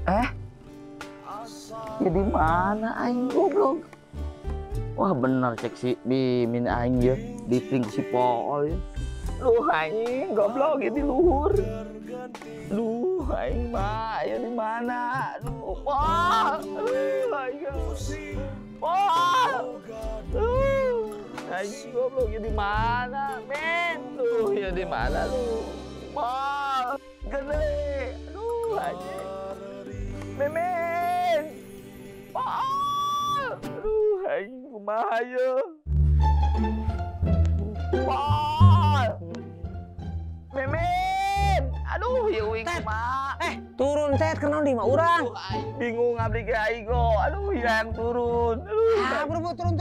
Eh? Ya di mana aing goblok? Wah bener cek si Mimin aing ya, dipring si Pool ya. Duh aing goblok ya di luhur. Duh aing mah ya di mana? Duh Pool. Aduh aing. Pool. Duh aing goblok ya di mana? Men. Duh ya di mana lu? Pool. Gede. Aduh aing. Mimin. Pool. Aduh aing kumaha ye. Pool. Mimin. Aduh ieu uing kumaha. Turun Tet, kenaon di imah urang. Bingung abdi ge aing go. Aduh yang turun. Aduh. Ah, buru-buru turun.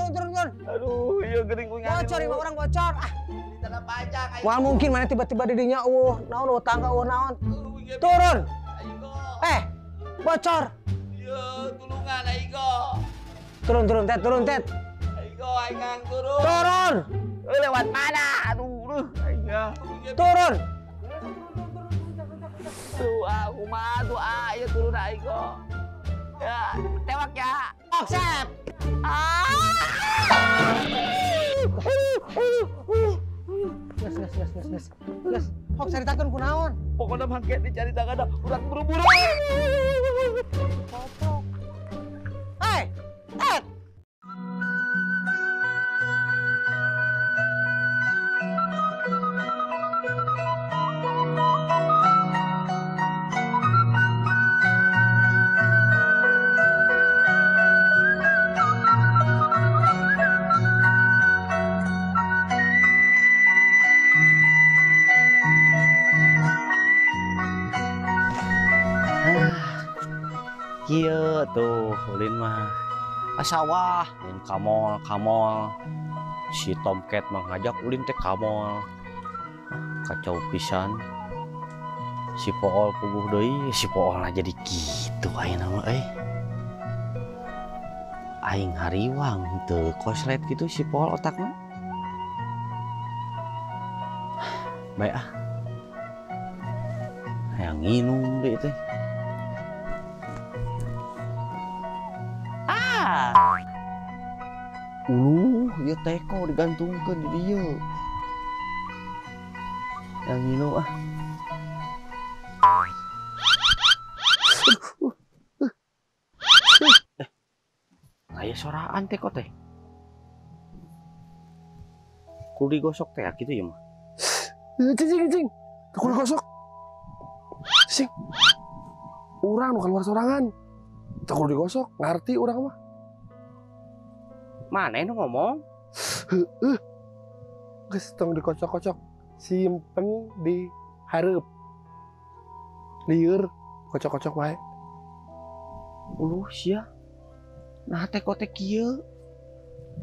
Aduh, ieu geuning uing. Bocor imah urang bocor. Ah. Di pajak aing. Moal mungkin mana tiba-tiba di dinya eueuh, naon eueuh tangga eueuh naon. Turun. Bocor. Iya, tulungan aing go. Turun Tet, turun Tet. Aing go, aing kang turun. Turun. Lewat mana? Aduh, aing. Turun. Tuh, ah, kumaha tuh, ah, ieu turun aing go. Ya, tewak ya. Sep. Ah. Geus. Geus. Hok caritakeun kunaon? Pokoknya bangke dicaritakeun dah, urang buru-buru. Koprok. Hei, Tet. Kieu tuh ulin mah asawah ulin kamol si Tomcat mah ngajak ulin teh kamol. Kacau pisan si Pool puguh deui, si Pool lah jadi kitu ayeuna mah euy. Aing hariwang teu koslet gitu si Pool otakna. Baik ah. Hayang nginum deui teh. Uluh, ieu teko digantungkeun di dieu. Yang nginum ah. Aya soraan teko teh. Kudu digosok teh kitu ieu mah. Cicing. Kudu digosok. Cicing. Urang nu keluar sorangan. Teu kudu digosok, ngarti urang mah. Mana nu ngomong? Heeh. Geus tong dikocok-kocok, simpen di hareup. Lieur kocok-kocok wae. Uluh sia. Nah teko teh kieu.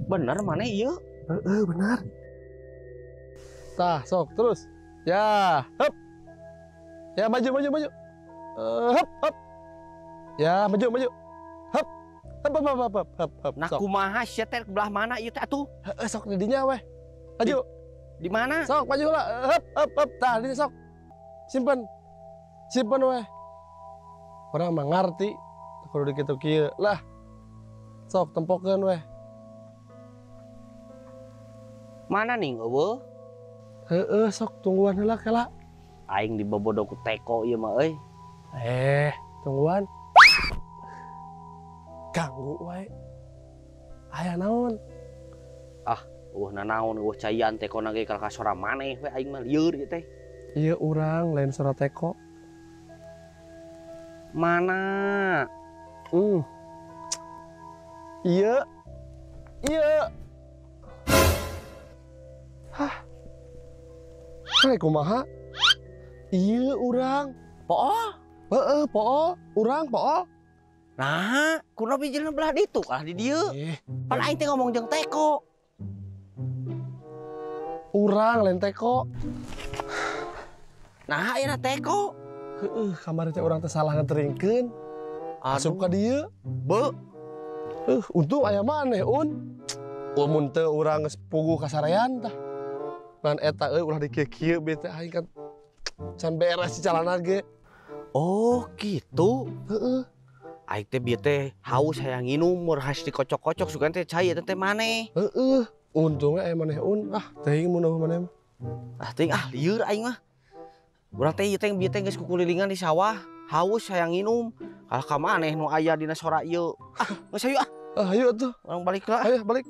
Bener mana ieu? Heeh, bener. Tah, sok terus. Ya, hup. Ya maju. Hup, hup. Ya, maju. Hup. Hup. Nah kumaha sia teh belah mana ieu teh atuh? Heeh, sok di dinya weh. Maju. Di mana? Sok maju lah. Hup, hup, hup. Tah, di sok. Simpen. Simpen weh. Urang mah ngarti kudu dikitu kieu. Lah. Sok tempokeun weh. Mana nih eueuh? Heeh, sok tungguan heula kela. Aing dibobodo ku teko ieu mah euy. Tungguan. Ganggu wae. Aya naon? Ah, eueuh nanaon eueuh caian tekona ge ka sora maneh we aing mah lieur ieu teh. Ieu urang lain sora teko. Mana? Ieu. Ieu. Hah. Hei kumaha? Ieu urang. Pool? Heeh, pool. Urang pool. Nah, kunaon bijilna belah ditu kalah di dieu. Pan aing teh ngomong jeung teko. Urang lain teko. Nah, ayeuna teko. Heeh, kamari teh urang teh salah ngeteringkeun. Asup ka dieu. Be. Untung aya maneh, Un. Mun teu urang geus puguh kasarean tah. Ngan eta euy ulah dikieu-kieu be teh aing kan can beres si calana ge. Oh, gitu. Heeh. Aing teh bieu teh haus hayang nginum mur has dikocok-kocok sugan teh cai eta teh maneh. Heeh, untungnya aya maneh un. Ah, teuing mun eueuh maneh mah. Ah teuing ah lieur aing mah. Urang teh ieu teh bieu teh geus kukulilingan di sawah, haus hayang nginum. Kalah ka maneh nu aya dina sora ieu. Ah, geus hayu ah. Ah, hayu atuh. Urang balik lah. Ayo balik.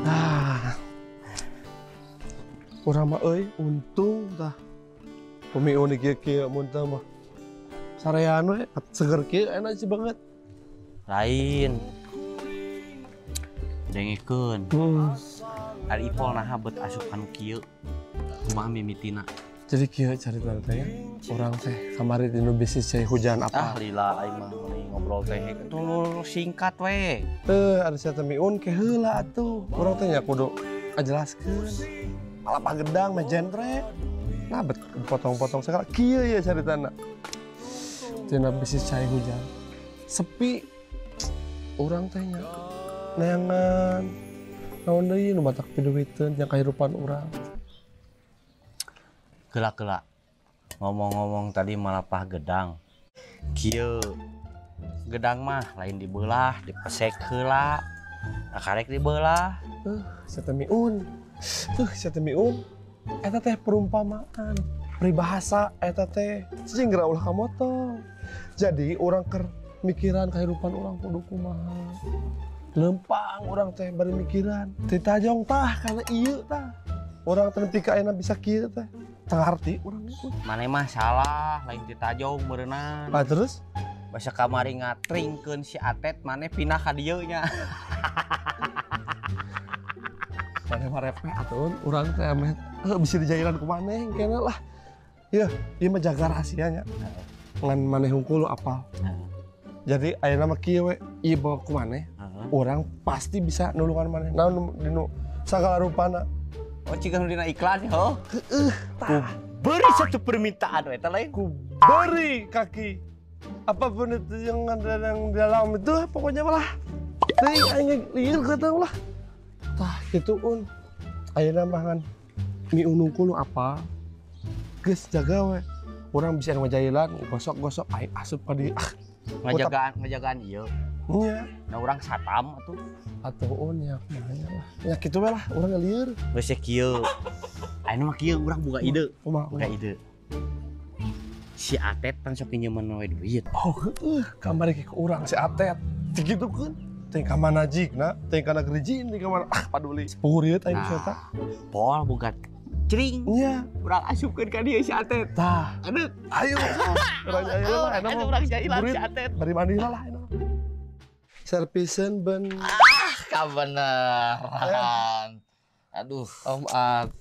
Ah. Urang mah euy untung tah. Umi uni kieu-kieu mun teh mah. Sarean we seger kieu enak sih banget. Lain. Dengekeun. Ari Ipol naha bet asup kanu kieu. Kumaha mimitina? Jadi kieu carita teh ya. Urang teh kamari dinu bisnis cai hujan apa? Ah lila aing mah ngobrol teh tuluy singkat we. Teu ari sia teh miun ke heula atuh. Urang teh nya kudu ngajelaskeun. Malapah gedang mah genre. Nah, bet potong-potong segala kieu ya caritana. Tina bisnis cai hujan. Sepi urang teh nya neangan naon deui nu matak piduiteun nya kahirupan urang. Geula-geula. Ngomong-ngomong tadi malapah gedang. Kieu. Gedang mah lain dibelah, dipesek heula. Nah, karek dibelah. Sia teh miun. Sia teh miun. Eta teh perumpamaan, peribahasa eta teh cicing geura ulah kamotong. Jadi urang keur mikiran kehidupan urang kudu kumaha. Lempang urang teh bari mikiran. Teu tajong tah kana ieu tah. Urang teh nepi ka ayeuna bisa kieu teh. Teu ngarti urang ieu. Maneh mah salah, lain ti tajong meureunnan. Ah terus? Basa kamari ngatringkeun si Atet maneh pindah ka dieu nya. Maneh mah repeh atuh urang teh ameh bisa dijailan ku maneh kena lah. Ieu, ieu mah jaga rahasianya. Ngan maneh hungkul apal. Jadi ayeuna mah kieu we, ieu bawa ku maneh, urang pasti bisa nulungan maneh. Naon dinu sagala rupana. Oh, ciga nu dina iklan heuh. Heeh, ku beri satu permintaan we eta lain. Ku beri kaki. Apapun itu yang ada yang dalam itu pokoknya malah. Teuing aing lieur kata lah. Tah kitu un. Ayeuna mah ngan miun hungkul apa? Geus jaga we. Urang bisa ngajailan, gosok-gosok aing asup ka dieu. Ah, ngajagaan ieu. Nya. Nah urang satam atuh. Atuh un nya kumaha lah. Nya kitu we lah urang lieur. Geus kieu. Ayeuna mah kieu urang boga ide. Kumaha? Boga ide. Si Atet pan sok nginjeman we duit. Oh heueuh, kamari ke urang si Atet. Digitukeun. Teh ka mana jigna, teh ka negeri jin, teh ka mana ah paduli. Sepuhur ieu teh si eta. Pol boga cring. Nya, urang asupkeun ka dieu si Atet. Tah. Aduh. Ayo. Urang jailan lah enak. Urang jailan si Atet. Bari mandi lah enak. Servisen ben. Ah, kabeneran. Aduh, Om Atet.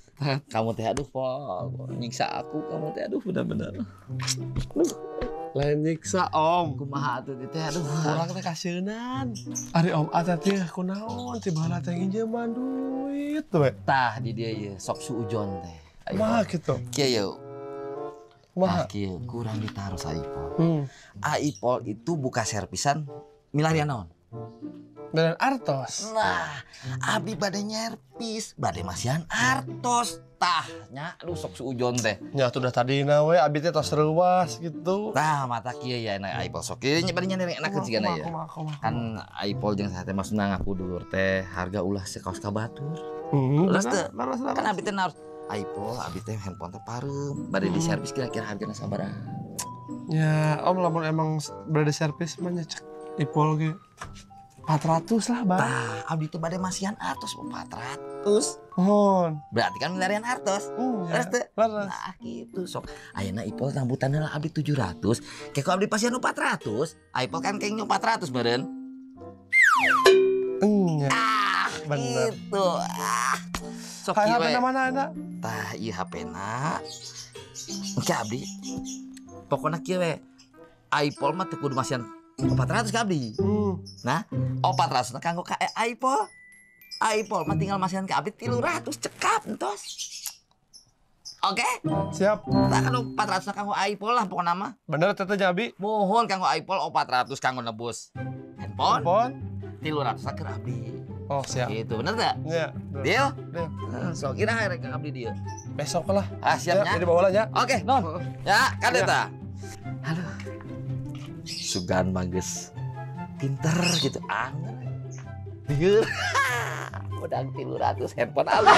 Kamu teh aduh Pol, nyiksa aku kamu teh aduh bener-bener. Aduh. Lain nyiksa Om. Kumaha atuh teh aduh. Urang teh kasienan. Ari Om Atet teh kunaon ti baheula teh nginjeman duit we. Tah di dieu ye sok suujon teh. Kumaha kitu? Kieu ye. Kumaha? Kieu kurang ditaros Aipol. Aipol itu buka servisan milarian naon? Milarian artos. Nah, abi bade nyerpis, bade masihan artos. Tah, nya aduh sok suujon teh. Nya atuh dah tadina we abi teh tos reuas gitu. Tah, mata kieu ya enak Aipol sok kieu nya bade nyeri enakeun sigana ya. Kan Aipol jeung saha teh maksudna ngaku dulur teh harga ulah sekaos ka batur. Leres teu? Kan abi teh naros Aipol abi teh handphone teh pareum, bade di servis kira-kira hargana sabaraha. Ya, Om lamun emang bade servis mah nya cek Ipol ge 400 lah, Bang. Tah, abdi teh bade masihan artos 400. Mohon. Berarti kan milarian artos. Iya. Leres teu? Nah, gitu sok. Ayeuna Ipol rambutan heula abdi 700. Ke ku abdi pasihan 400. Aipol kan kenging 400 meureun. Nya. Ah, bener. Gitu. Ah. Sok Hai kieu HP we. na mana eta? Tah, ieu HP-na. Engke abdi. Pokona kieu we. Aipol mah teu kudu masihan 400 ka abdi. Nah, 400 na kanggo ka Aipol. Aipol mah tinggal masihan ka abdi 300 cekap entos. Oke? Siap. Tah kan 400 na kanggo Aipol lah pokona mah. Bener teteh Jabi. Mohon kanggo Aipol 400 kanggo nebus handphone. Handphone. 300 na keur abdi. Oh, siap. Gitu, bener tak? Iya. Deal? Deal. Sok kira rek ka abdi dieu. Besok lah. Ah, siap nya. Jadi bawa lah nya. Oke. Non. Ya, kan eta. Aduh. Sugan bagus. Pinter gitu, anger. Lieur. Udang 300 handphone alus.